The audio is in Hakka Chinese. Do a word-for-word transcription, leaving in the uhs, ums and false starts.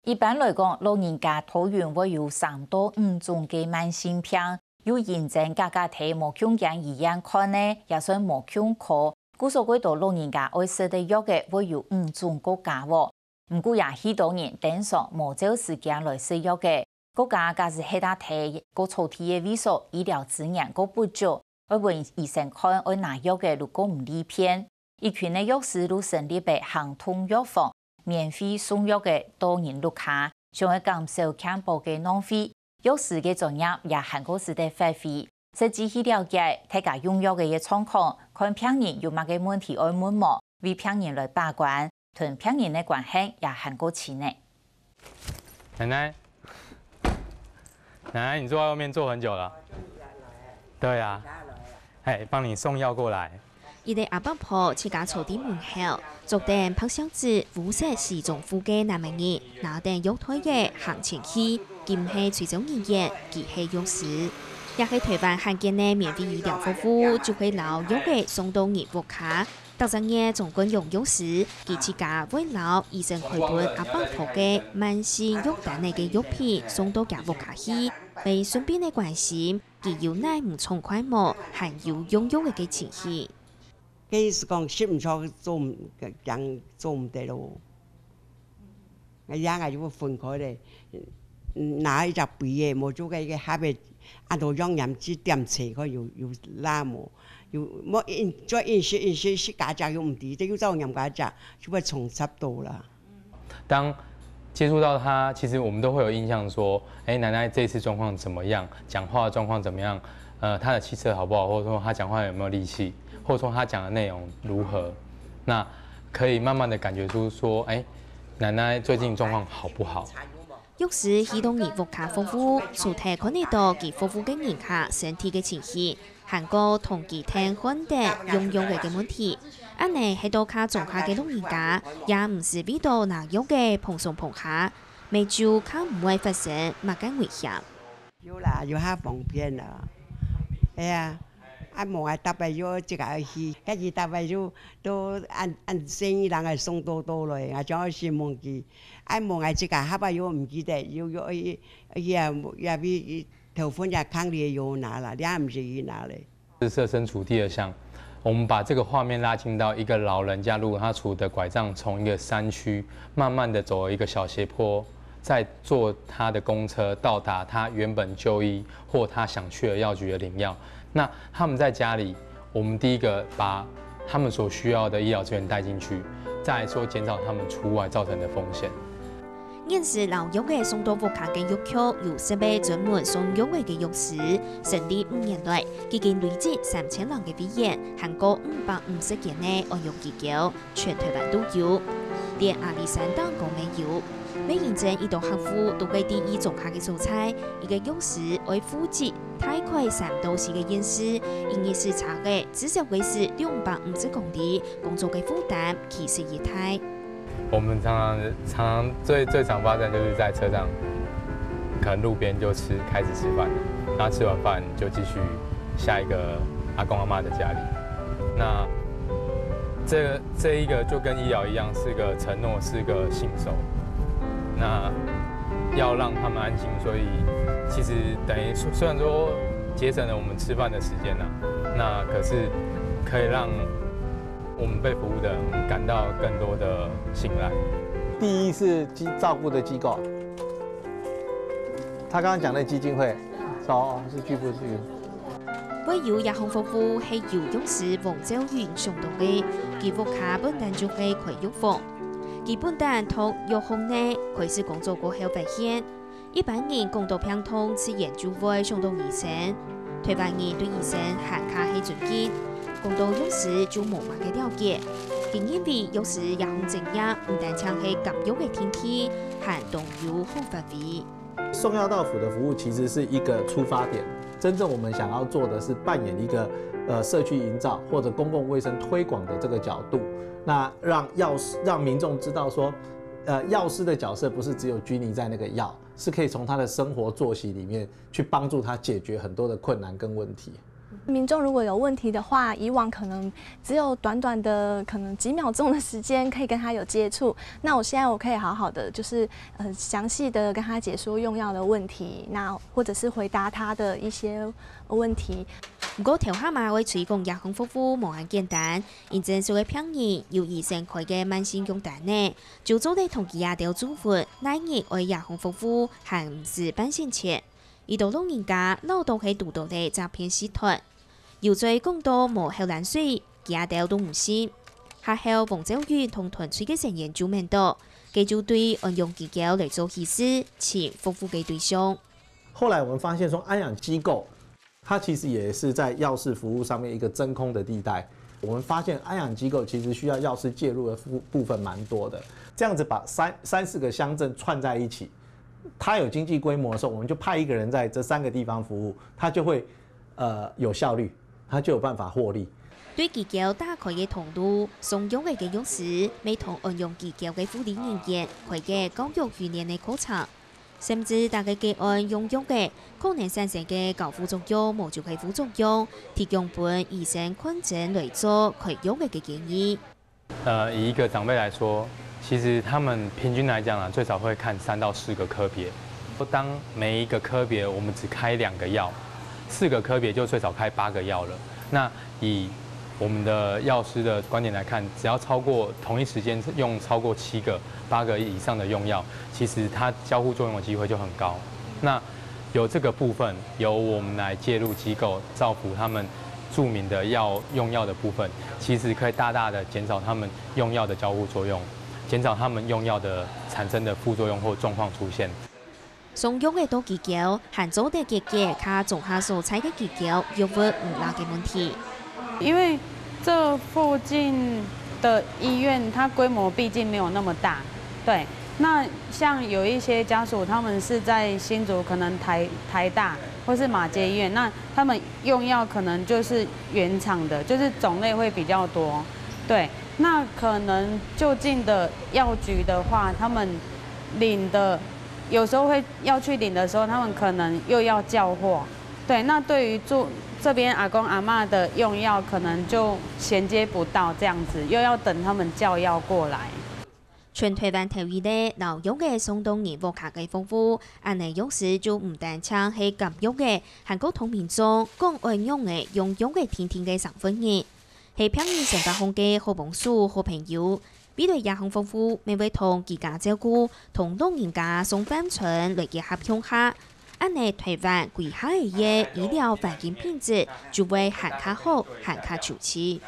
一般來講，老人家頭暈會有三到五種个慢性病，有認真假假睇無共樣醫院看呢，也算無共科。故所幾多老人家愛食个藥仔會有五種个加喔。毋過也許多人頂上無照時間來食藥仔。國家假使係在提个草地个位所，醫療資源个不足，愛分醫生看愛拿藥仔就過毋利便。一群个藥師就成立个行動藥房，免費送藥仔到人屋下，想愛減少健保个浪費。藥師个專業也還過使得發揮。實際去了解，大家用藥仔个狀況，看病人有麼个問題愛問無，為病人來把關，同病人个關係也還過親呢。奶奶，奶奶，你坐在外面坐很久了？對啊，哎，幫你送藥過來。一个阿伯婆自家坐在門口，著等白小子烏色西裝褲个男仔人，拿等藥袋仔行前去，佢毋係推銷人員，佢係藥師。也係台灣罕見个免費醫療服務，就係摎藥仔送到人屋下。逐隻月總管楊藥師，佢自家會摎醫生開分阿伯婆个慢性藥單內个藥品送到厥屋下去，為順便个關心，佢有哪毋暢快無，還有用藥仔个情形。 該意思講，食毋著，做毋，驚做毋得咯。𠊎也就會分開咧，拿一隻杯仔，無就該个盒仔，啊，都用鹽水點切，看有，有罅無？有，無硬，再硬食，硬食，食加隻又毋知，這又再鹽加隻，就會重插到啦。 當接觸到他，其實我們都會有印象說，哎，奶奶這次狀況怎麼樣？講話狀況怎麼樣？呃，他的氣色好不好？或者說他講話有沒有力氣？或者說他講的內容如何？那可以慢慢地感覺出說，哎，奶奶最近狀況好不好？藥師去到人屋下服務，除忒看得到佢服務个人客身體个情形， 還過同佢談看等用藥仔个問題。恁仔歇到較莊下个老人家，也毋使為著拿藥仔碰上碰下，乜就較毋會發生麼个危險。有啦，有較方便啦。係啊，啊，無𠊎逐擺又自家去，家己逐擺又都恁，恁生意人來送多多來，𠊎就愛先問佢，啊，無𠊎自家下擺又毋記得，又，又，又，也，也，也， 頭份也囥裡有拿啦，這毋是去拿咧。設身處地的想，我們把這個畫面拉近到一個老人家，如果他拄著拐杖從一個山區慢慢地走了一個小斜坡，再坐他的公車到達他原本就醫或他想去的藥局的領藥，那他們在家裡，我們第一個把他們所需要的醫療資源帶進去，再來說減少他們出外造成的風險。 現時摎藥仔送到屋下个藥局有設備專門送藥仔个藥師，成立五年來，已經累積三千人个會員，還過五百五十間个安養機構，全台灣都有，連阿里山頂高乜有。每認證一到客戶都會第一莊下个所在，一個藥師愛負責大概三到四個縣市，一日駛車仔至少會駛兩百五十公里，工作个負擔其實也大。 我們常常，常常最，最常發生就是在車上，可能路邊就吃，開始吃飯，然後吃完飯就繼續下一個阿公阿嬤的家裡。那這，這一個就跟醫療一樣，是個承諾，是個信守。那要讓他們安心，所以其實等於雖，雖然說節省了我們吃飯的時間啊，那可是可以讓 我們被服務的人感到更多的信賴。第一是機，照顧的機構，他剛剛講的基金會，哦，是局部資源。會有這項服務係由藥師黃兆雲想到个，佢屋下本旦就係開藥房，佢本旦同藥房呢開始工作過後發現， 一般人講到病痛，自然就會想到醫生。台灣人對醫生還較係尊敬，講到藥師就無麼个了解。佢認為藥師這項職業毋單淨係減藥个定期，還當有好發揮。送藥到府的服務其實是一個出發點，真正我們想要做的是扮演一個，呃，社區營造或者公共衛生推廣的這個角度，那讓藥師，讓民眾知道說，呃，藥師的角色不是只有拘泥在那個藥， 是可以從他的生活作息裡面去幫助他解決很多的困難跟問題。民众如果有问题的话，以往可能只有短短的可能几秒钟的时间可以跟他有接触，那我现在我可以好好的就是呃详细的跟他解说用药的问题，那或者是回答他的一些问题。毋過頭下嘛會推廣這項服務無恁簡單，因診所个病人有醫生開个慢性藥單呢，就做得同佢兜注分哪日愛這項服務，還毋使辦先前。 已多老人家恅著係堵著了詐騙集團。又再講著無口瀾水，佢兜都毋信。下後黃昭雲同團隊个成員就愐著，佢就對安養機構來做起始，尋服務个對象。後來我們發現說，安養機構它其實也是在藥事服務上面一個真空的地帶。我們發現安養機構其實需要藥事介入的部部分蠻多的，这样子把三三四个乡镇串在一起，它有经济规模的时候，我们就派一个人在这三个地方服务，它就会呃有效率，它就有办法获利。對機構打開个通路，松陽个个藥師，乜同安養機構个護理人員開个教育訓練个課程。甚至逐个个案用藥个，可能產生个高副作用，無就係副作用，提供分醫生看診來做開藥个个建議。 呃，以一个长辈来说，其实他们平均来讲啊，最少会看三到四个科别。当每一个科别我们只开两个药，四个科别就最少开八个药了。那以我们的药师的观点来看，只要超过同一时间用超过七个、八个以上的用药，其实它交互作用的机会就很高。那 由这个部分，由我们来介入机构，照顾他们注明的药用药的部分，其实可以大大的减少他们用药的交互作用，减少他们用药的产生的副作用或状况出现。松陽个多機構，還做得結結較庄下所在个機構，藥物毋罅个問題。因为这附近的医院，它规模毕竟没有那么大，对。那像有一些家属，他们是在新竹，可能台台大或是马偕医院，那他们用药可能就是原厂的，就是种类会比较多，对。那可能就近的药局的话，他们领的有时候会要去领的时候，他们可能又要叫货，对。那对于住这边阿公阿妈的用药，可能就衔接不到这样子，又要等他们叫药过来。 全台灣頭一个摎藥仔送到人屋下个服務，恁仔藥師就毋單淨係減藥仔，還過同民眾講愛仰仔用藥仔定定个生活日。係病人生活項个好幫手、好朋友，未來這項服務乜會同居家照顧、同老人家送飯餐來結合共下。恁仔台灣歸下个醫療環境品質就會還較好、還較周全。